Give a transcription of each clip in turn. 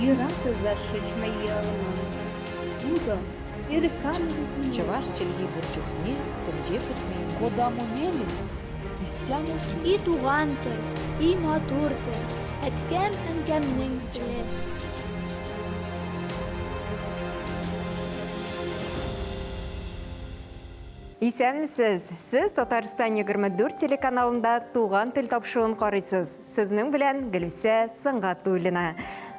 Юрату зашичмайӑлмӑн. Утӑ, Чӑваш чӗлхи пур чухне тӗнче пӗтмен. Кодамо мелесь, истямо И туган тел, и матур тел, әткәм-әнкәмнең теле. Исәнмесез! Сез Татарстан 24 телеканалында Туган тел тапшыруын карыйсыз. Сезнең белән Гөлүсә Сөнгатуллина.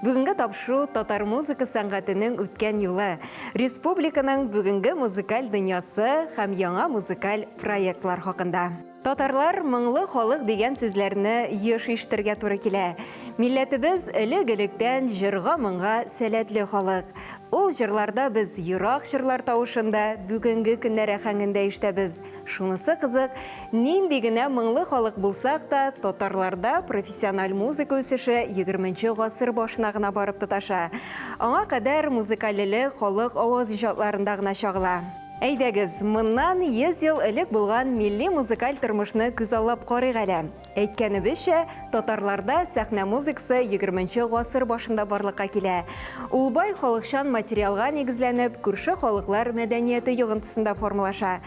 Бүгенге тапшыру татар музыка сәнгатенең үткән юлы, республиканың бүгенге музыкаль дөньясы һәм яңа музыкаль проектлар хакында. Татарлар моңлы халык дигән сүзләрне еш ишетергә туры килә. Милләтебез элек-электән җырга-моңга сәләтле халык. Ул җырларда без ерак чорлар тавышын да, бүгенге көннәр аһәңен дә ишетәбез. Шунысы кызык, нинди генә моңлы халык булсак та, татарларда профессиональ музыка үсеше егерменче гасыр башына гына барып тоташа. Аңа кадәр музыкальлелек халык аваз иҗатларында гына чагыла. Әйдәгез, моннан 100 ел элек булган милли музыкаль тормышны күзаллап карыйк әле. Әйткәнебезчә, татарларда сәхнә музыкасы егерменче гасыр башында барлыкка килә. Ул бай халыкчан материалга нигезләнеп, күрше халыклар мәдәнияте йогынтысында формалаша.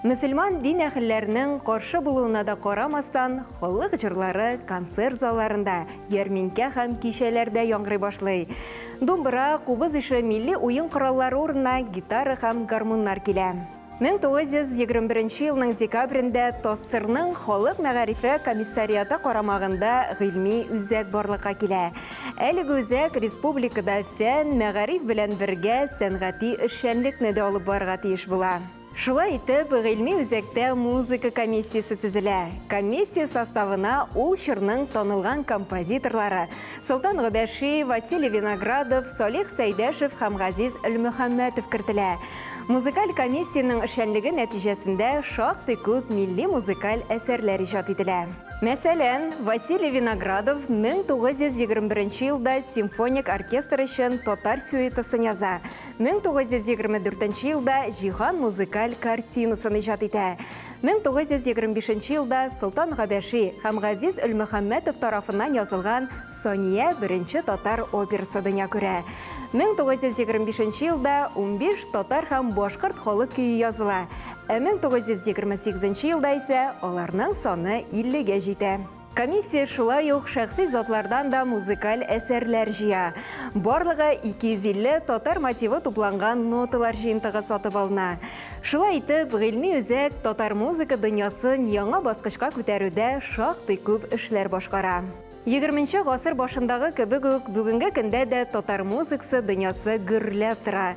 Мөселман дин әһелләренең каршы булуына да карамастан, халык җырлары концерт залларында, ярминкә һәм кичәләрдә яңгырый башлый. Думбыра, кубыз ише милли уен кораллары урынына гитара һәм гармуннар килә. 1921 елның декабрендә ТАССРның Халык мәгарифе комиссариаты карамагында гыйльми үзәк барлыкка килә. Әлеге үзәк республикада фән, мәгариф белән бергә сәнгати эшчәнлекне дә алып барырга тиеш була. Шулай итеп, гыйльми үзәктә музыка комиссиясе төзелә. Комиссия составына ул чорның танылган композиторлары Солтан Гобәши, Василий Виноградов, Салих Сәйдәшев һәм Газиз Элмөхәммәтов кертелә. Музыкаль комиссиянең эшчәнлеге нәтиҗәсендә шактый күп милли музыкаль әсәрләр иҗат ителә. Мәсәлән, Василий Виноградов 1921 елда симфоник оркестр өчен Татар сюитасын яза. 1924 елда Җиһан музыкаль картинасын иҗат итә. 1925 елда Солтан Габәши һәм Газиз Өлмөхәммәтов тарафыннан язылган Сания беренче татар операсы дөнья күрә. 1925 елда 15 татар һәм башкорт халык көе языла, ә 1928 елда исә аларның саны 50 гә җитә. Комиссия шулай ук шәхси затлардан да музыкаль әсәрләр җыя. Барлыгы 250 татар мотивы тупланган ноталар җыентыгы сатып алына. Шулай итеп, гыйльми үзәк татар музыка дөньясын яңа баскычка күтәрүдә шактый күп эшләр башкара. Егерменче гасыр башындагы кебек үк, бүгенге көндә дә татар музыкасы дөньясы гөрләп тора.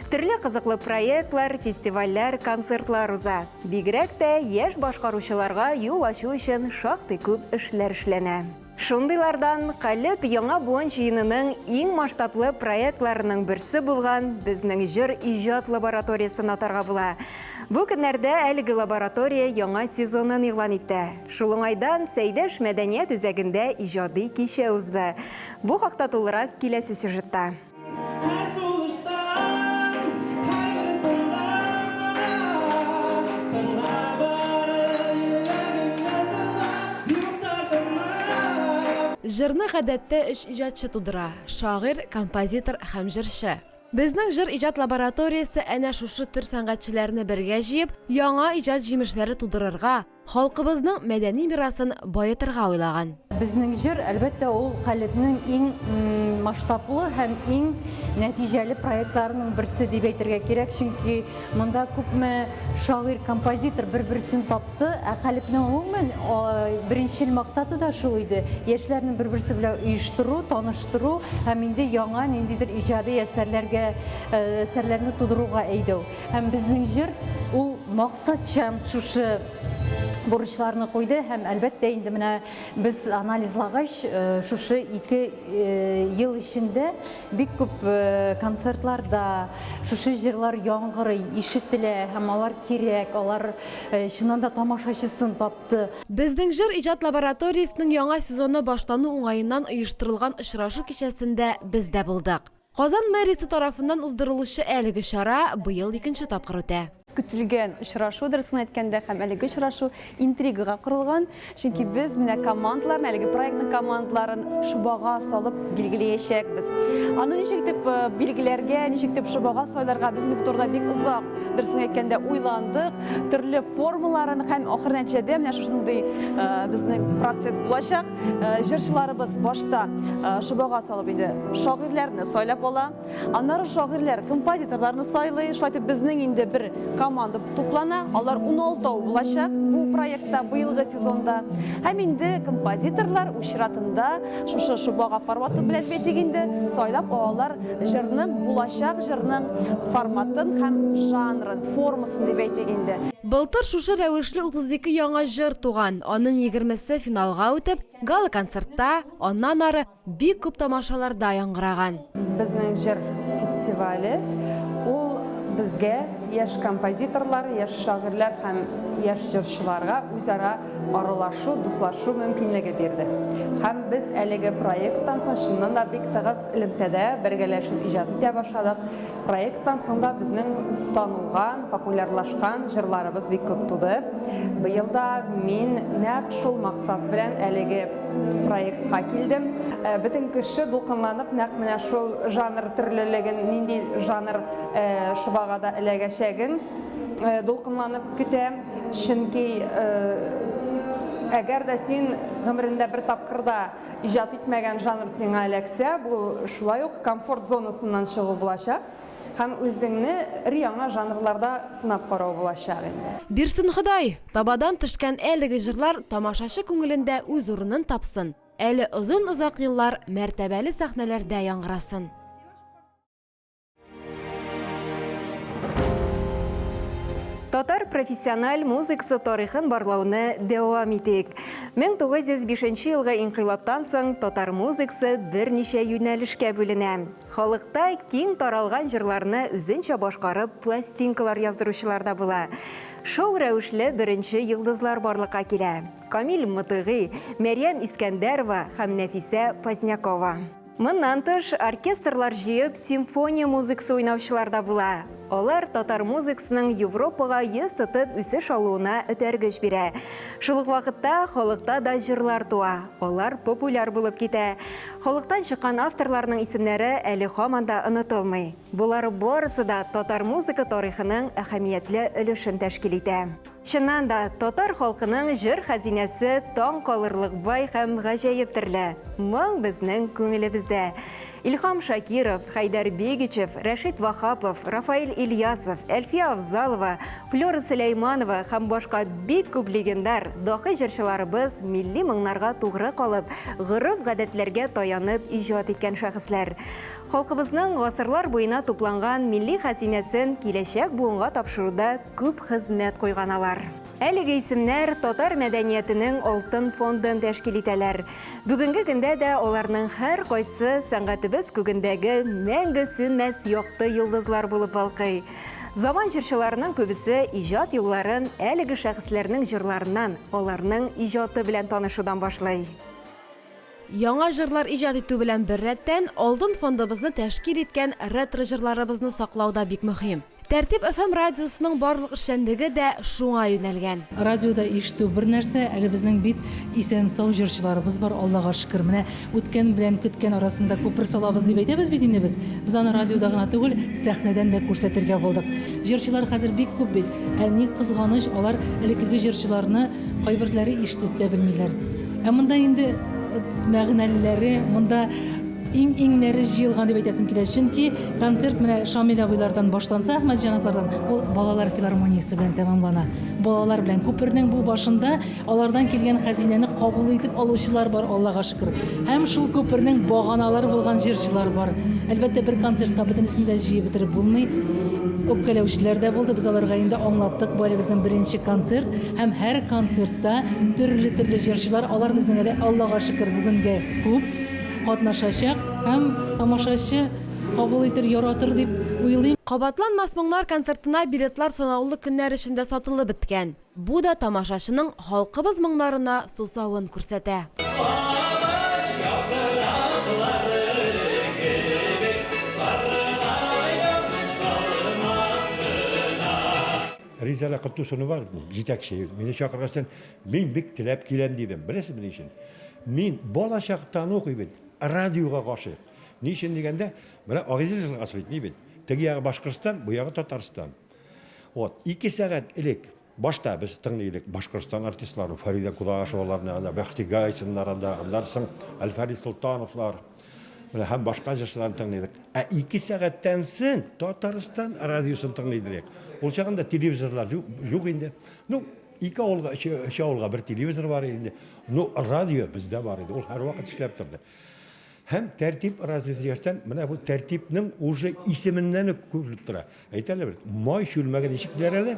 Төрле кызыклы проектлар, фестивальләр, концертлар уза. Бигрәк тә яшь башкаручыларга юл ачу өчен шактый күп эшләр эшләнә. Шундыйлардан Калеб яңа буын җыенының иң масштаблы проектларының берсе булган Безнең җыр иҗат лабораториясен атарга була. Бу көннәрдә әлеге лаборатория яңа сезонын игълан итте. Шул уңайдан Сәйдәш мәдәният үзәгендә иҗади кичә узды. Бу хакта тулырак киләсе сюжетта. Һәр сулыштан, һәрбер тында Тыңла бары йөрәгеңне тыңла, Юк тартынма. Җырны гадәттә өч иҗатчы тудыра, шагыйрь, композитор һәм җырчы. Безнең җыр иҗат лабораториясе әнә шушы төр сәнгатьчеләрне бергә җыеп, яңа иҗат җимешләре тудырырга, Халкыбызның мәдәни мирасын баетырга уйлаган. Безнең җыр, әлбәттә, ул Калебнең иң масштаблы һәм иң нәтиҗәле проектларының берсе дип әйтергә кирәк, чөнки монда күпме шагыйрь, композитор бер-берсен тапты, ә Калебнең гомумән беренчел максаты да шул иде, яшьләрне бер-берсе белән оештыру, таныштыру һәм инде яңа ниндидер иҗади әсәрләргә, әсәрләрне тудыруга әйдәү. Һәм безнең җыр ул максатчан шушы бурычларны куйды һәм әлбәттә инде менә без анализлагач э, шушы ике э, ел эчендә бик күп э, концертларда шушы җырлар яңгырый, ишетелә һәм алар кирәк, алар чыннан да тамашачысын тапты. Безнең җыр иҗат лабораториясенең яңа сезоны башлану уңаеннан оештырылган очрашу кичәсендә без дә булдык. Казан мэриясе тарафыннан уздырылучы әлеге чара быел икенче тапкыр үтә. Көтелгән очрашу, дөресен әйткәндә, һәм әлеге очрашу интригага корылган, чөнки без менә командаларны, әлеге проектның командаларын шобага салып билгеләячәкбез. Аны ничек итеп э, билгеләргә, ничек итеп шобага сайларга, без бу турыда бик озак, дөресен әйткәндә, уйландык, төрле формаларын һәм ахыр нәтиҗәдә менә шушындый э, безнең процесс булачак. Э, җырчыларыбыз башта шобага салып инде шагыйрьләрне сайлап ала. Аннары шагыйрьләр композиторларны сайлый. Шулай итеп безнең инде бер команда туплана. Алар 16 булачак бу проектта быелгы сезонда. Һәм инде композиторлар үз чиратында шушы шобага форматы белән дип әйтик инде сайлап алалар җырның булачак җырның форматын һәм жанрын, формасын дип әйтик инде. Былтыр шушы рәвешле 32 яңа җыр туган. Аның егермесе финалга үтеп, гала-концертта, аннан ары Бик күп тамашаларда яңгыраган. Безнең җыр фестивале ул безгә яшь композиторлар, яшь шагыйрьләр һәм яшь җырчыларга үзара аралашу, дуслашу мөмкинлеге бирде. Һәм без әлеге проекттан соң чыннан да бик тыгыз элемтәдә бергәләшеп иҗат итә башладык. Проекттан соң да безнең танылган, популярлашкан җырларыбыз бик күп туды. Быел да мин нәкъ шул максат белән әлеге проектка килдем. Э, бөтен кеше дулкынланып нәкъ менә шул жанр төрлелеген, нинди жанр э, шобага да эләгәчәген э, дулкынланып көтә. Чөнки әгәр дә син гомерендә бер тапкыр да Иҗат итмәгән жанр сиңа эләксә, бу шулай ук комфорт зонасыннан чыгу булачак һәм үзеңне өр-яңа жанрларда сынап карау булачак инде. Бирсен Ходай, табадан төшкән әлеге җырлар тамашачы күңелендә үз урынын тапсын, әле озын-озак еллар мәртәбәле сәхнәләрдә яңгырасын. Татар профессиональ музыкасы тарихын барлауны дәвам итик. 1905 елгы инкыйлабтан соң татар музыкасы берничә юнәлешкә бүленә. Халыкта киң таралган җырларны үзенчә башкарып пластинкалар яздыручылар да була. Шул рәвешле беренче йолдызлар барлыкка килә. Камил Мотыйгый, Мәрьям Искәндәрова һәм Нәфисә Позднякова. Моннан тыш, оркестрлар җыеп, симфония музыкасы уйнаучылар да була. Алар татар музыкасының Европага йөз тотып үсеш алуына этәргеч бирә. Шул ук вакытта халыкта да җырлар туа, алар популяр булып китә. Халыктан чыккан авторларның исемнәре әле һаман да онытылмый. Болар барысы да татар музыка тарихының әһәмиятле өлешен тәшкил итә. Чыннан да, татар халкының җыр хәзинәсе таң калырлык бай һәм гаҗәеп төрле. Моң безнең күңелебездә. Илһам Шакиров, Хәйдәр Бегичев, Рәшит Ваһапов, Рафаэль Ильясов, Әлфия Авзалова, Флера Сөләйманова һәм башка бик күп легендар, дахи җырчыларыбыз милли моңнарга тугры калып, гореф-гадәтләргә таянып иҗат иткән шәхесләр. Халкыбызның гасырлар буена тупланган милли хәзинәсен киләчәк буынга тапшыруда күп хезмәт куйган алар. Әлеге исемнәр татар мәдәниятенең алтын фондын тәшкил итәләр. Бүгенге көндә дә аларның һәркайсы сәнгатебез күгендәге мәңге сүнмәс якты йолдызлар булып балкый. Заман җырчыларының күбесе иҗат юлларын әлеге шәхесләрнең җырларыннан, аларның иҗаты белән танышудан башлый. Яңа җырлар иҗат итү белән беррәттән, алтын фондыбызны тәшкил иткән ретро җырларыбызны саклау да бик мөһим. Тәртип FM радиосының барлык эшчәнлеге дә шуңа юнәлгән. Радиода ишетү бер нәрсә, әле безнең бит исән-сау җырчыларыбыз бар, Аллага шөкер. Менә үткән белән көткән арасында күпер салабыз дип әйтәбез бит инде без. Без аны радиода гына түгел, сәхнәдән дә күрсәтергә булдык. Җырчылар хәзер бик күп бит. Ә ни кызганыч, алар элеккеге җырчыларны кайберләре ишетеп тә белмиләр. Ә монда инде мәгънәлеләре, монда иң-иңнәре җыелган дип әйтәсем килә. Чөнки концерт менә Шамил абыйлардан башланса, Әхмәтҗановлардан, ул балалар филармониясе белән тәмамлана. Балалар белән күпернең бу башында алардан килгән хәзинәне кабул итеп алучылар бар, Аллага шөкер. Һәм шул күпернең баганалары булган җырчылар бар. Әлбәттә, бер концертка бөтенесен дә җыеп бетереп булмый. Үпкәләүчеләр дә булды. Без аларга инде аңлаттык, бу әле безнең беренче концерт. Һәм һәр концертта төрле-төрле җырчылар, алар безнең әле, Аллага шөкер, бүгенгә күп, катнашачак һәм тамашачы кабул итер, яратыр дип уйлыйм. Кабатланмас моңнар концертына билетлар санаулы көннәр эчендә сатылып беткән. Бу да тамашачының халкыбыз моңнарына сусавын күрсәтә. Агач яфраклары кебек саргаям салмак кына. Минзәлә Котдусовна бар, җитәкче, мине чакыргачтан, мин бик теләп киләм дидем. Беләсезме ни өчен? Мин балачактан ук бит радиога гашыйк. Ни өчен дигәндә, менә Агыйдел елгасы бит, ни бит. Теге ягы Башкортстан, бу ягы Татарстан. Вот, ике сәгать элек башта без тыңлый идек Башкортстан артистларын, Фәридә Кудашеваларны, анда Бәхти Гайсиннар анда, аннан соң Әлфәрит Солтановлар, менә һәм башка җырчыларны тыңлый идек. Ә ике сәгатьтән соң Татарстан радиосын тыңлый идек. Ул чагында телевизорлар юк инде. Ну, ике авылга, өч авылга бер телевизор бар иде инде. Ну, радио бездә бар иде. Ул һәрвакыт эшләп торды. Һәм Тәртип радиосы дигәчтән, менә бу Тәртипнең уже исеменнән үк күренеп тора. Әйт әле бер, май чүлмәге ничек диләр әле?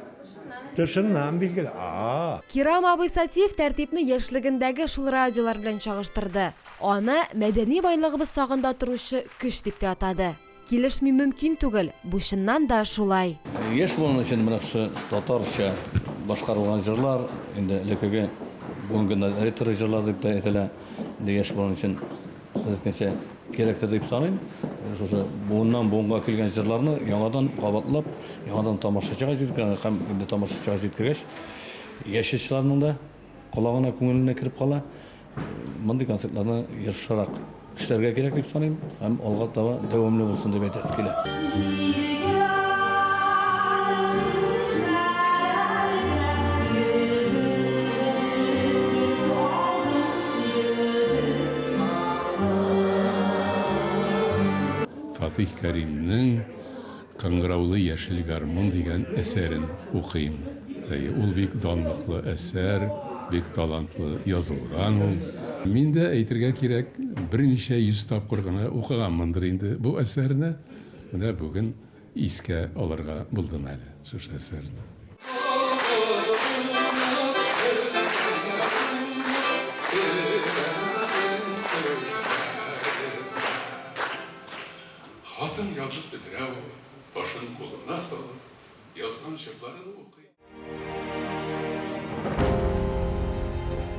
Тышыннан билгеле. А. Кирам абый Сатиев Тәртипне яшьлегендәге шул радиолар белән чагыштырды. Аны мәдәни байлыгыбыз сагында торучы көч дип тә атады. Килешми мөмкин түгел, бу чыннан да шулай. Яшь буын өчен менә шушы татарча башкарылган җырлар, инде элеккеге бүгенге көндә ретро җырлар дип тә әйтелә, инде яшь буын өчен сез әйткәнчә кирәктер дип саныйм. Шушы буыннан буынга килгән җырларны яңадан кабатлап, яңадан тамашачыга җиткергән һәм инде тамашачыга җиткергәч, яшь җырчыларның да колагына, күңеленә кереп кала. Мондый концертларны ешрак эшләргә кирәк дип саныйм һәм алга таба дәвамлы булсын дип әйтәсе килә. Фатих Кәримнең Кыңгыраулы яшел гармун дигән әсәрен укыйм. Әйе, ул бик данлыклы әсәр, бик талантлы язылган ул. Мин дә, әйтергә кирәк, берничә йөз тапкыр гына укыганмындыр инде бу әсәрне. Менә бүген искә алырга булдым әле шушы әсәрне. Хатын язып бетерә ул, башын кулына салып, язган җырларын укый.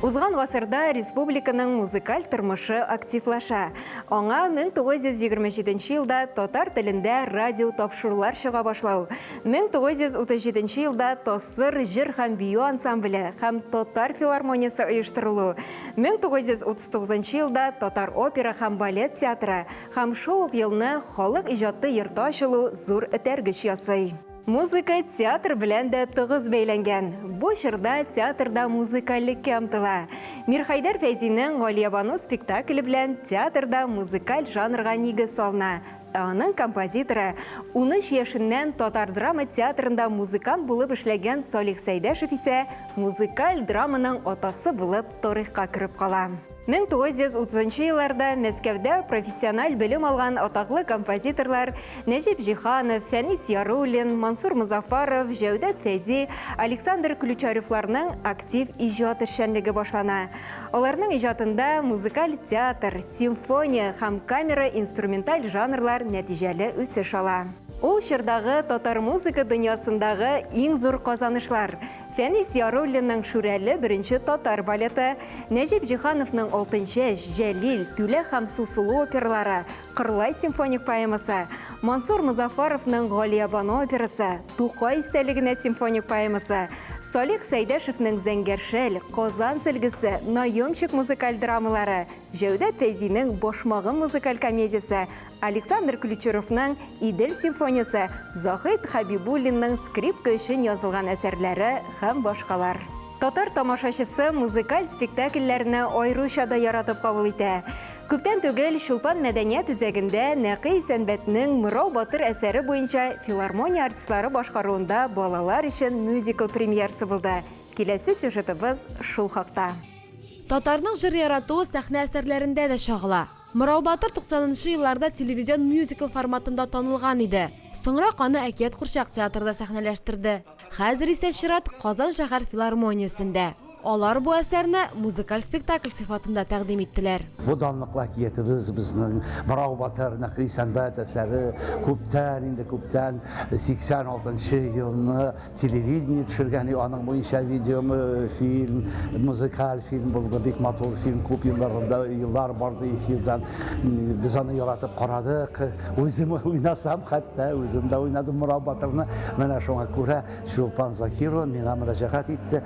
Узган гасырда республиканың музыкаль тормышы активлаша. Аңа 1927 елда татар телендә радио тапшырулар чыга башлау, 1937 елда ТАССР җыр һәм бию ансамбле һәм татар филармониясе оештырылу, 1939 елда Татар опера һәм балет театры Һәм шул ук елны халык иҗаты йорты ачылу зур этәргеч ясый. Музыка театр белән дә тыгыз бәйләнгән. Бу чорда театрда музыкальлеккә омтыла. Мирхәйдәр Фәйзинең Галиябану спектакле белән театрда музыкаль жанрга нигез салына. Ә аның композиторы, 13 яшеннән татар драма театрында музыкант булып эшләгән Салих Сәйдәшев исә музыкаль драманың атасы булып тарихка кереп кала. 1930 елларда Мәскәүдә профессиональ белем алган атаклы композиторлар Нәҗип Җиһанов, Фәнис Яруллин, Мансур Мозаффаров, Җәүдәт Фәйзи, Александр Ключаревларның актив иҗат эшчәнлеге башлана. Аларның иҗатында музыкаль театр, симфония һәм камера инструменталь жанрлар нәтиҗәле үсеш ала. Ул чордагы татар музыка дөньясындагы иң зур казанышлар, Фәнис Яруллинның Шүрәле беренче татар балеты, Нәҗип Җиһановның Алтынчәч, Җәлил, Түлә һәм Сусылу опералары, Кырлай симфоник поэмасы, Мансур Мозаффаровның Галиябану операсы, Тукай истәлегенә симфоник поэмасы, Салих Сәйдәшевнең Зәңгәр шәл, Казан сөлгесе, Наемщик музыкаль драмалары, Җәүдәт Фәйзинең Башмагым музыкаль комедиясе, Александр Ключеровның Идел симфониясе, Заһид Хәбибуллинның скрипка өчен язылган әсәрләре һәм башкалар. Татар тамашачысы музыкаль спектакльләрне аеруча да яратып кабул итә. Күптән түгел Чулпан мәдәният үзәгендә Нәкый Исәнбәтнең Мырау батыр әсәре буенча филармония артистлары башкаруында балалар өчен мюзикл премьерасы булды. Киләсе сюжетыбыз шул хакта. Татарның җыр яратуы сәхнә әсәрләрендә дә чагыла. Мырау батыр 90 нчы елларда телевизион мюзикл форматында танылган иде. Соңрак аны Әкият курчак театры да сәхнәләштерде. Хәзер исә чират Казан шәһәр филармониясендә. Алар бу әсәрне музыкаль спектакль сыйфатында тәкъдим иттеләр. Бу данлыклы әкиятебез безнең Мырау батыр Нәкый Исәнбәт әсәре күптән инде күптән 86 нчы елны телевидение төшергән, аның буенча видео фильм, музыкаль фильм булды, бик матур фильм, күп еллар, еллар барды эфирдан. Без аны яратып карадык. Үзем уйнасам, хәтта үзем дә уйнадым Мырау батырны. Менә шуңа күрә Чулпан Закирова миңа мөрәҗәгать итте.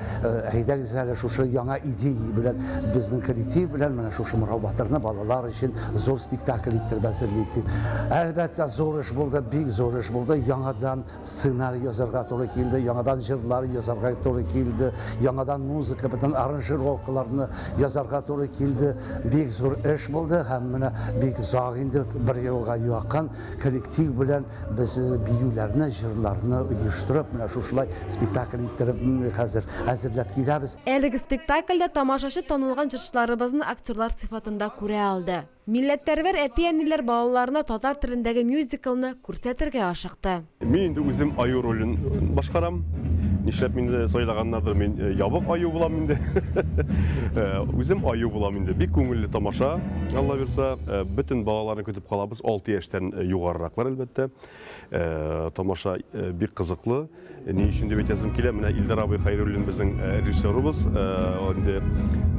Әйдәгез әле шушы яңа идея белән безнең коллектив белән менә шушы Мырау батырны балалар өчен зур спектакль иттереп әзерлик дип. Әлбәттә, зур эш булды, бик зур эш булды. Яңадан сценарий язарга туры килде, яңадан җырлар язарга туры килде, яңадан музыка, бөтен аранжировкаларны язарга туры килде. Бик зур эш булды һәм менә бик озак инде бер елга якын коллектив белән Без биюләрне, җырларны оештырып, менә шушылай спектакль иттереп хәзер әзерләп киләбез. Әлеге спектакльдә тамашачы танылган җырчыларыбызны актерлар сыйфатында күрә алды. Милләтпәрвәр әти-әниләр балаларына татар телендәге мюзиклны күрсәтергә ашыкты. Мин инде үзем аю ролен башкарам. Нишләп мине сайлаганнардыр, мин ябык аю булам инде. Үзем аю булам инде. Бик күңелле тамаша, Алла бирса. Бөтен балаларны көтеп калабыз. 6 яшьтән югарыраклар, әлбәттә. Тамаша бик кызыклы. Ни өчен дип әйтәсем килә, менә Илдар абый Хәйруллин безнең режиссерыбыз. Инде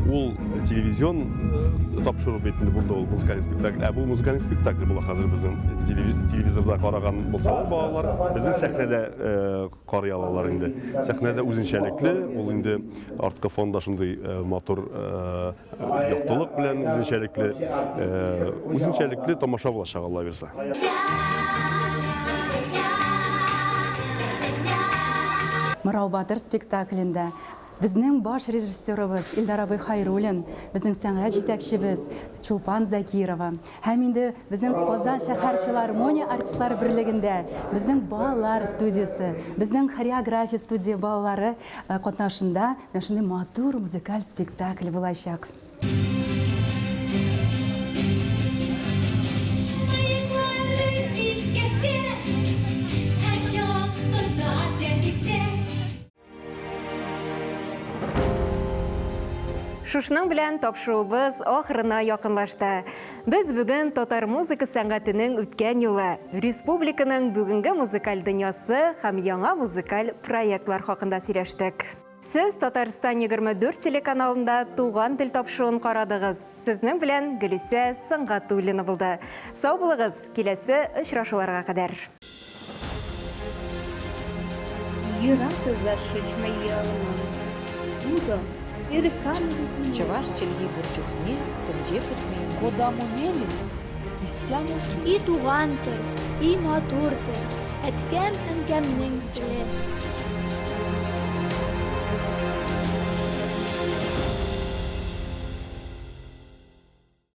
ул телевизион тапшыру бит инде булды ул музыкальный спектакль. Ә бу музыкальный спектакль була хәзер безнең телевизорда караган булсалар балалар, безнең сәхнәдә карый алалар инде. Сәхнәдә үзенчәлекле, ул инде арткы фонда шундый матур Яктылык белән үзенчәлекле, үзенчәлекле тамаша булачак, Алла бирса. Мырау батыр спектаклендә безнең баш режиссерыбыз Илдар абый Хайруллин, безнең сәнгать җитәкчебез Чулпан Закирова һәм инде безнең Казан шәһәр филармония артистлары берлегендә безнең балалар студиясе, безнең хореография студия балалары катнашында Менә шундый матур музыкаль спектакль булачак. Шушының белән тапшыруыбыз ахырына якынлашты. Без бүген татар музыка сәнгатенең үткән юлы, республиканың бүгенге музыкаль дөньясы һәм яңа музыкаль проектлар хакында сөйләштек. Сез Татарстан 24 телеканалында Туган тел тапшыруын карадыгыз. Сезнең белән Гөлүсә Сөнгатуллина булды. Сау булыгыз, киләсе очрашуларга кадәр. Чӑваш чӗлхи пур чухне тӗнче пӗтмен. Кодамо мелесь, истямо И туган тел, и матур тел, әткәм-әнкәмнең теле.